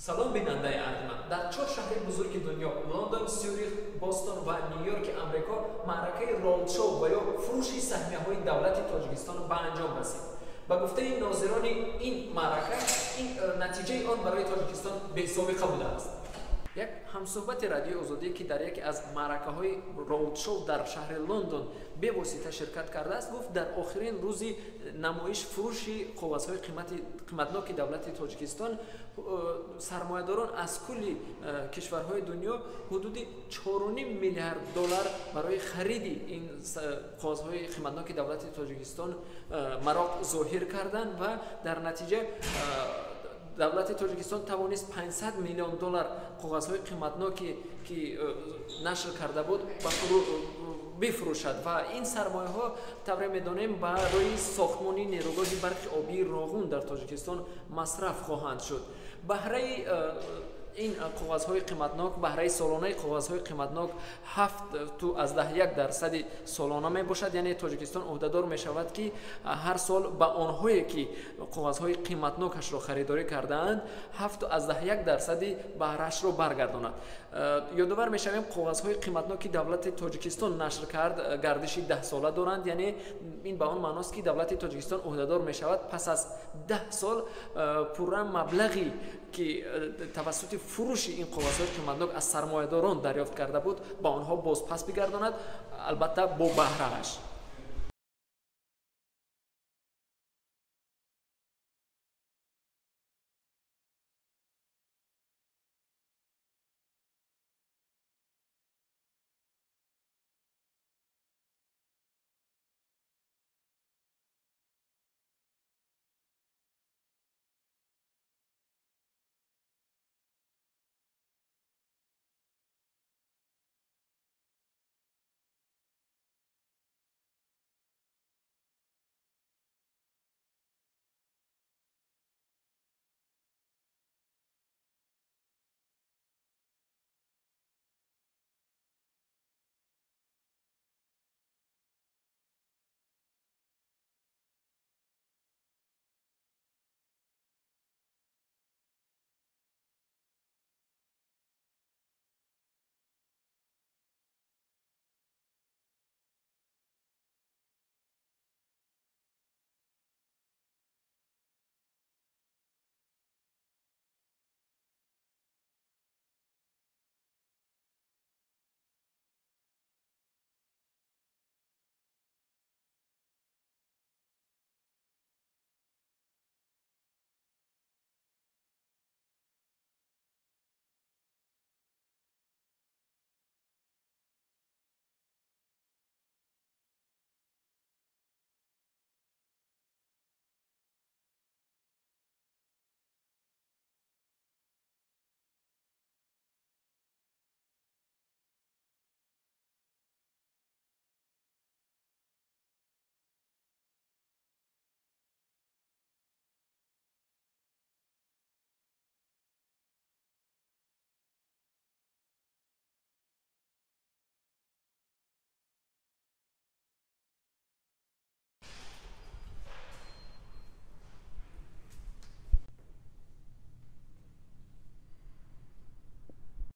Салом, бинандаи арҷманд. Дар чор шаҳри бузурги дунё: Лондон, Сюрих, Бостон ва Ню-Йорки Амрико маъракаи роудшоу ва ё фурӯши саҳмияҳои давлати Тоҷикистон ба анҷом расид. Ба гуфтаи нозирони ин маърака, ин натиҷаи он барои Тоҷикистон бесобиқа будааст. Як ҳамсӯҳбати Радиои Озодӣ, ки дар яке аз маъракаҳои роудшоу дар шаҳри Лондон бевосита ширкат кардааст, гуфт, дар охирин рӯзи намоиш фурӯши коғазҳои қиматноки давлати Тоҷикистон сармоядорон аз кулли кишварҳои дунё ҳудуди 4,5 миллиард доллар барои хариди ин коғазҳои қиматноки давлати Тоҷикистон мароқ зоҳир карданд ва дар натиҷа давлати Тоҷикистон тавонист 500 миллион доллар коғазҳои қиматноке, ки нашр карда буд, бифурӯшад. Ва ин сармояҳо, тавре медонем, барои сохтмони нерӯгоҳи барқи обии Роғун дар Тоҷикистон масраф хоҳанд шуд. Баҳраи ин коғазҳои қиматнок, баҳраи солонаи коғазҳои қиматнок 7,1% солона мебошад, яъне Тоҷикистон ӯҳдадор мешавад, ки ҳар сол ба онҳое, ки коғазҳои қиматнокашро харидорӣ кардаанд, 7,1% баҳраашро баргардонад. Ёдовар мешавем, коғазҳои қиматноки давлати Тоҷикистон нашр кард гардиши 10-сола доранд, яъне ин ба он маъност, ки давлати Тоҷикистон ӯҳдадор мешавад пас аз 10 сол пурра маблағи, ки тавассути фурӯши ин коғазҳои қиматнок аз сармоядорон дарёфт карда буд, ба онҳо бозпас бигардонад, албатта бо баҳрааш.